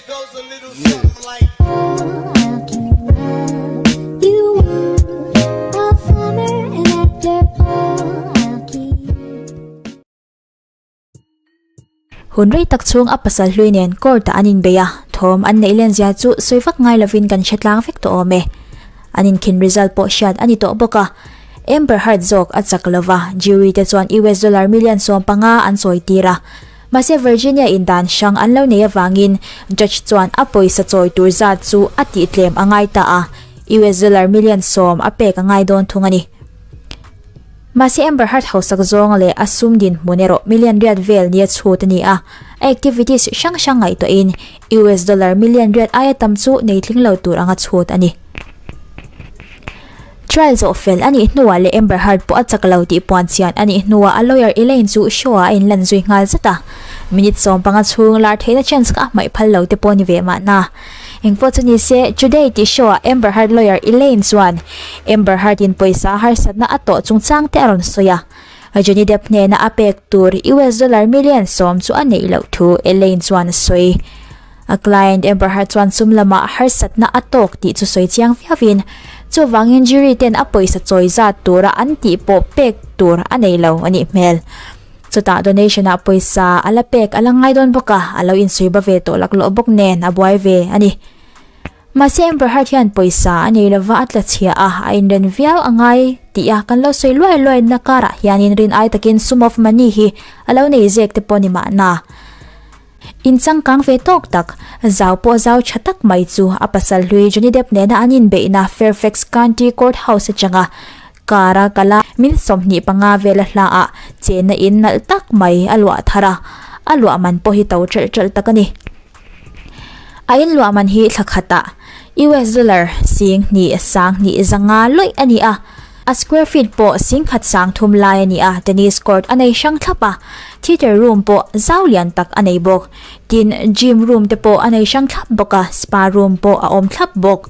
Hun rei tak chhung a pasal hlui nen court ah an inbei a, thawm an neih len zia chu sawi vak ngai lovin kan hre tlang vek tawh awm e. An inkhin result pawh hriat a ni tawh bawk a. Amber Heard zawk a chak lova, jury te chuan US dollar million 15 an chawi tir a. Mahse Virginia in dan hrang an lo nei avangin judge chuan a pawisa chawi tur zat chu a tih tlem a ngai ta a, US dollar million 10 a pek a ngai dawn thung a ni. Mahse Amber Heard hausak zawng leh a sum dinhmun erawh million riat vel nia chhut a ni a, a activities hrang hrang ngaihtuahin US dollar million riat aia tam chu nei tling lo tur anga chhut a ni. Trial zawh fel a nih hnuah leh Amber Heard pawh a chak lo tih puan chian a nih hnuah a lawyer Elaine chu show ah a inlan zui nghal zat a, minute 15 chhung lar theihna chance kha a hmaih phal lo te pawh ni ve mahna. Engpawh chu ni se, Today tih show ah Amber Heard lawyer Elaine chuan Amber Heard in pawisa harsatna a tawh chungchang te a rawn sawi a. Johnny Depp hnena a pek tur US dollar million 10 chu a neih loh thu Elaine chuan a sawi. A client Amber Heard chuan sum lamah harsatna a tawk tih chu sawi chiang viauin, chuvangin jury ten a pawisa chawi zat tura an tih pawh pek tur a nei lo a nih hmel. Chutah donation ah pawisa a la pek a la ngai dawn bawk a, a lo insawi ba ve tawh laklawh bawk nen a buai ve a ni. Mahse Amber Heard hian pawisa a nei lova a tla chhia a, a inren viau a ngai tih a kan lo sawi luai luai na karah hianin rin ai takin sum of money hi a lo nei zek te pawh ni mahna. In changkang ve tawk tak, zau pawh zau tha tak mai chu a pasal hlui Johnny Depp nena an inbeihna Fairfax County Courthouse atanga car a kal a, min 25 vela hla ah chenna in nalh tak mai a luah thar a, a luah man pawh hi to ṭelh ṭelh tak a ni. A in luah man hi thla khatah US dollar 2500 lawih a ni a, a square feet pawh 1300 lai a ni a, tennis court a nei hrang thlap a, theatre room pawh zau lian tak a nei bawk. Tin, gym room te pawh a nei hrang thlap bawk a, spa room pawh a awm thlap bawk.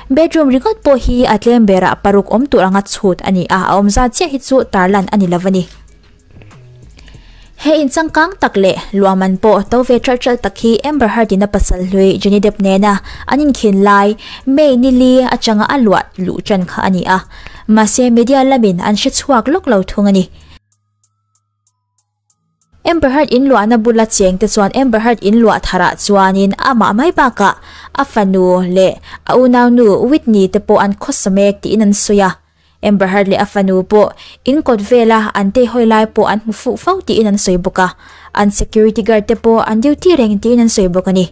Bedroom ringawt pawh hi a tlem berah paruk awm tur anga chhut a ni a, a awm zat chiah hi chu tarlan a ni lo a ni. He in changkang tak leh luahman pawh to ve ṭalh ṭalh tak hi Amber Heard-in a pasal hlui Johnny Depp nena an inkhin lai May ni li atanga a luah luh ṭan kha a ni a, mahse media lamin an hre chhuak lawk lo thung a ni. Amber Heard in luahna bula cheng te chuan Amber Heard in luah tharah chuanin amah mai bakah a fanu leh a unaunu Whitney te pawh an khawsa mek tiin an sawi a. Amber Heard leh a fanu pawh in kawt vela an teihawi lai pawh an hmu fuh fo tiin an sawi bawk a, an security guard te pawh an duty reng tiin an sawi bawk a ni.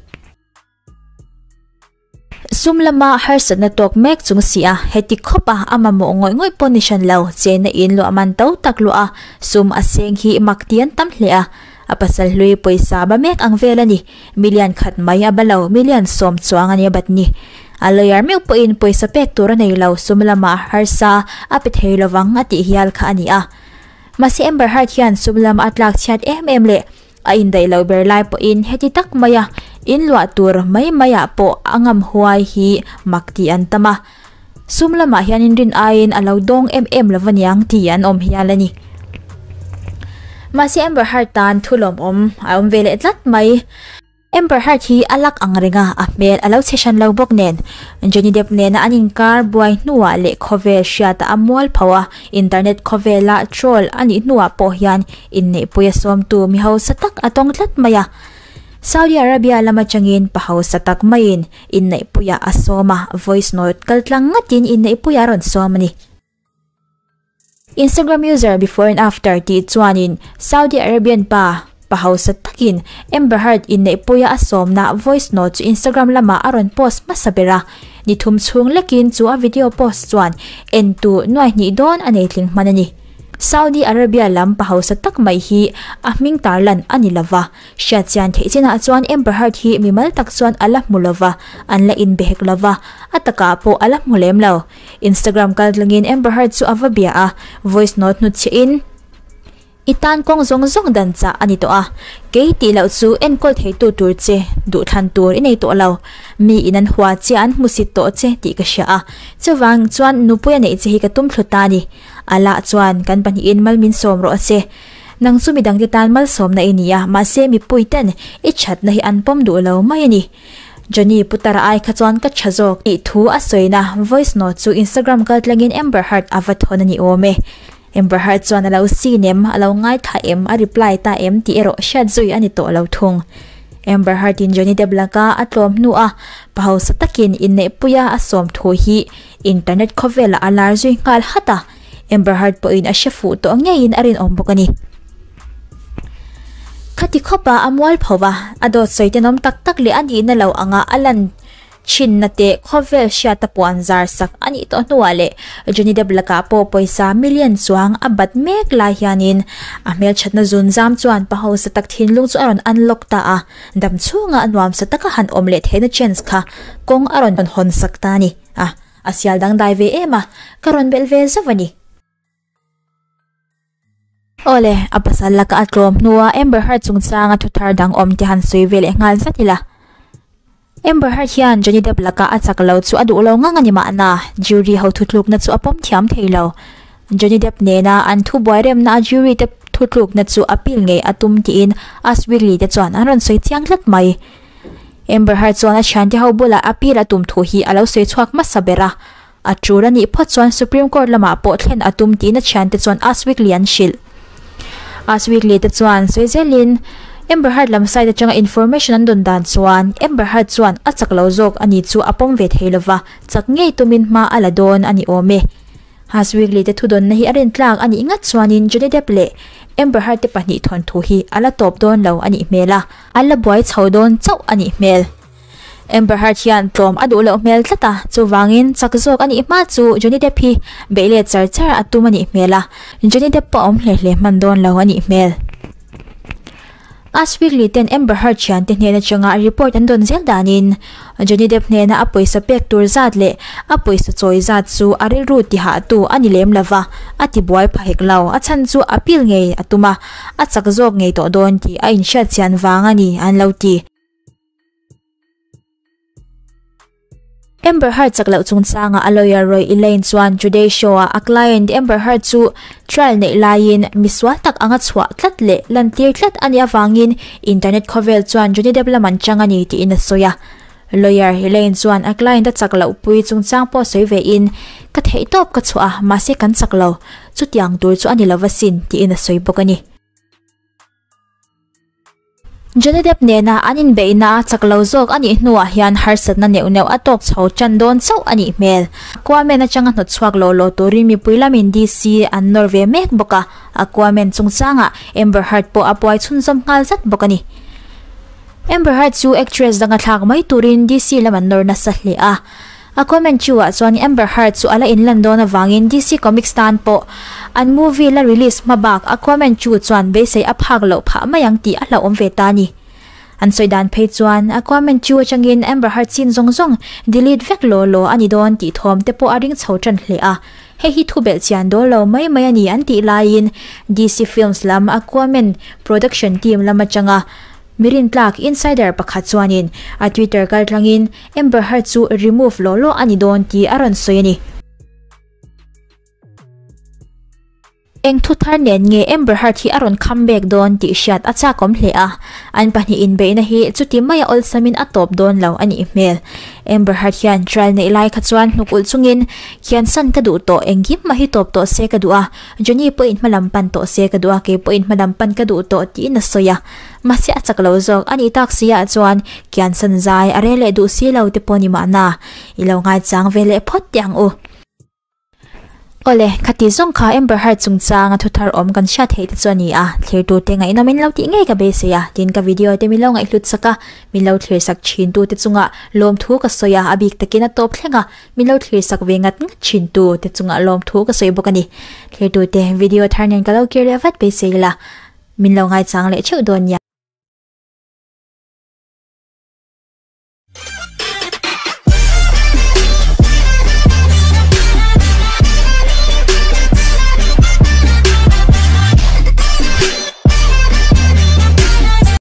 Sum lama harsatna tawk mek chung si a, heti khawp a a mamawh ngawih ngawih pawh ni hran lo, chenna in luah man to tak luah a, sum a seng hi mak ti an tam hle a. A pasal hlui pawisa ba mek ang vel a ni, million khat mai a ba lo, million 10 chuang a nia bat ni. A lawyer meuh pawhin pawisa pek tur a nei lo, sum lamah harsa a pe thei lovang a tih hial kha a ni a. Mahse Amber Heard hian sum lama a tlak chhiat em em leh a indaih loh ber lai pawhin heti tak maia in luah tur mai maiah pawh a ngam huai hi mak tih an tam a. Sum lamah hianin rin aiin a lo dawng em em lo va niang tih an awm hial a ni. Mahse Amber Heard tan thu lawmawm a awm ve leh tlat mai. Amber Heard hi a lak ang reng a, a hmel a lo che hran lo bawk nen. Johnny Depp nena an inkar buai hnuah leh khawvel hriatah a mual pho a, internet khawvela troll a nih hnuah pawh hian inneihpui a sawmtu mi hausa tak a tawng tlat mai a. Saudi Arabia lam atangin pa hausa tak maiin inneihpuiah a sawm a, voice note kaltlang ngatin inneihpuiah a rawn sawm a ni. Instagram user before and after tih chuanin Saudi Arabian pa pa hausa takin Amber Heard inneihpuia a sawmna voice note chu Instagram lamah a rawn post hmasa ber a, ni thum chhung lekin chu a video post chuan entu nuai hnih dawn a nei tling hman a ni. Saudi Arabia lam pa hausa tak mai hi a hming tarlan a ni lova, Hriatchian theih chinah chuan Amber Heard hi mimal tak chuan a la hmu lova, an la inbehek lova, a takah pawh a la hmu lem lo. Instagram kaltlangin Amber Heard chu a va bia a, voice note hnutchhiah in, I tan kawng zawng zawng dan chah a ni tawh a, kei tih loh chu enkawl theitu tur che duhthlan tur i nei tawh lo. Mi in an hua che an hmusit tawh che tih ka hria a, chuvang chuan nupui a neih che hi ka tum thlu ta a ni. Allah chuan kan pahnihin mal min sawm rawh se. Nang chu midangte tan malsawmna i ni a, mahse mipui ten i thatna hi an pawm duh lo mai a ni. Johnny putara ai kha chuan ka tha zawk tih thu a sawina voice note chu Instagram kaltlangin Amber Heard a va thawn a ni awm e. Amber Heard chuan a lo seen em, a lo ngaithla em, a reply ta em tih erawh hriat zui a ni tawh lo thung. Amber Heard in Johnny Depp laka a tlawm hnua pa hausa takin inneihpuia a sawm thu hi internet khawvelah a lar zui nghal hat a, Amber Heard pawhin a hre fuh tawh ngeiin a rinawm bawk a ni. Khati khawpa a mual pho va, a dawt sawi tenawm tak tak leh a nihna lo anga a lan thinna te khawvel hriata puan zar sak a nih tawh hnuah leh Johnny Depp lakah pawh pawisa million chuang a bat mek lai hianin a hmelthatna zun zam chuan pa hausa tak thinlung chu a rawn unlock ta a, dam chhunga a nuamsa taka han awm leh theihna chance kha kawng a rawn hawn sak ta a ni a, a sial dangdai ve em a, ka rawn belh ve zauh a ni. Awle, a pasal laka a tlawm hnua Amber Heard chungchanga thu thar dang awm te han sawi ve leh nghal zat ila. Amber Heard hian Johnny Depp laka a chak lo chu a duh lo ngang a ni mahna, jury ho thutlukna chu a pawm thiam thei lo. Johnny Depp nena an thu buai remna a jury te thutlukna chu appeal ngei a tum tiin Us Weekly te chuan an rawn sawi chiang tlat mai. Amber Heard chuan a thiante ho bulah appeal a tum thu hi a lo sawi chhuak hmasa ber a. A tul a nih phawt chuan Supreme Court lamah pawh thlen a tum tiin a thiante chuan Us Weekly an hrilh. Us Weekly te chuan sawi zelin Amber Heard lam side atanga information an dawn dan chuan Amber Heard chuan a chak lo zawk a ni chu a pawm ve thei lova, chak ngei tumin hma a la dawn a ni awm e. Us Weekly te thudawnna hi a rintlak a nih ngat chuanin Johnny Depp leh Amber Heard te pahnih thawnthu hi a la tawp dawn lo a nih hmel a, a la buai chho dawn chauh a nih hmel. Amber Heard hian tlawm a duh loh hmel tlat a, chuvangin chak zawk a nih hma chu Johnny Depp hi beih let char char a tum a nih hmel a, Johnny Depp pawh a awm hle hle hman dawn lo a nih hmel. Us Weekly ten Amber Heard thiante hnen atanga report an dawn zel danin Johnny Depp hnena a pawisa pek tur zat leh a pawisa chawi zat chu a rilru tihahtu a ni lem lova, a tibuai pha hek lo, a chhan chu appeal ngei a tum a, a chak zawk ngei tawh dawn tih a inhriatchian vang a ni an lo ti. Amber Heard chak loh chungchanga a lawyer Roy Elaine chuan Today Show-ah a client Amber Heard chu trial neih laiin misual tak anga chhuah tlat leh lantir tlat a nih avangin internet khawvel chuan Johnny Depp lam an chang a ni tiin a sawi a. Lawyer Elaine chuan a client a chak loh pui chungchang pawh sawi vein, Ka theihtawp ka chhuah a, mahse kan chak lo. Chutiang tur chu a ni lova sin, tiin a sawi bawk a ni. Johnny Depp nena an inbeihna a chak lo zawk a nih hnuah hian harsatna neuh neuh a tawk chho tan dawn chauh a nih hmel. Aquaman atanga hnawt chhuak lo lo turin mipui lamin DC an nawr ve mek bawk a, Aquaman chungchangah Amber Heard pawh a buai chhunzawm nghal zat bawk a ni. Amber Heard chu actress danga thlak mai turin DC lam an nawr nasa hle a. Aquaman 2 ah chuan Amber Heard chu a la inlan dawn avangin DC Comics tan pawh an movie la release hma bak Aquaman 2 chuan beisei a phak loh phah mai ang tih a hlauhawm ve ta a ni. An sawi dan phei chuan Aquaman 2 atangin Amber Heard chin zawng zawng delete vek law law a ni dawn tih thawm te pawh a ring chho tan hle a, hei hi thu belh chian dawl lo mai mai a ni an tih laiin DC Films lam Aquaman production team lam atanga Mi rintlak insider pakhat chuanin a Twitter kaltlangin Amber Heard chu remove law law a ni dawn tih a rawn sawi a ni. Eng thu thar nen nge Amber Heard hi a rawn comeback dawn tih hriat a chakawm hle a, an pahnih inbeihna hi chuti maia awlsamin a tawp dawn lo a nih hmel. Amber Heard hian trial neih lai kha chuan hnuk ulh chungin, Khiansan ka duh tawh, engkim mah hi tawp tawh se ka duh a, Johnny pawhin hmalam pan tawh se ka duh a, kei pawhin hmalam pan ka duh tawh tiin a sawi a. Mahse a chak lo zawk a nih tak si ah chuan kiansan zai a rel leh duh si lo te pawh ni mahna i lo ngaichang ve leh phawt teh ang u. Awle, khati zawng kha Amber Heard chungchang a thuthar awm kan hriat theih te chu a ni a, thlirtu te ngaihnawm in lo tih ngei ka beisei a, tin ka video te min lo ngaihhlut sak a, min lo thlir sak thin tu te chungah lawmthu ka sawi a, a bik takin a tawp thleng a, min lo thlir sak ve ngat ngat thin tu te chungah lawmthu ka sawi bawk a ni. Thlirtu te video thar nen ka lo kir leh vat beisei la, Min lo ngaichang leh theuh dawn nia.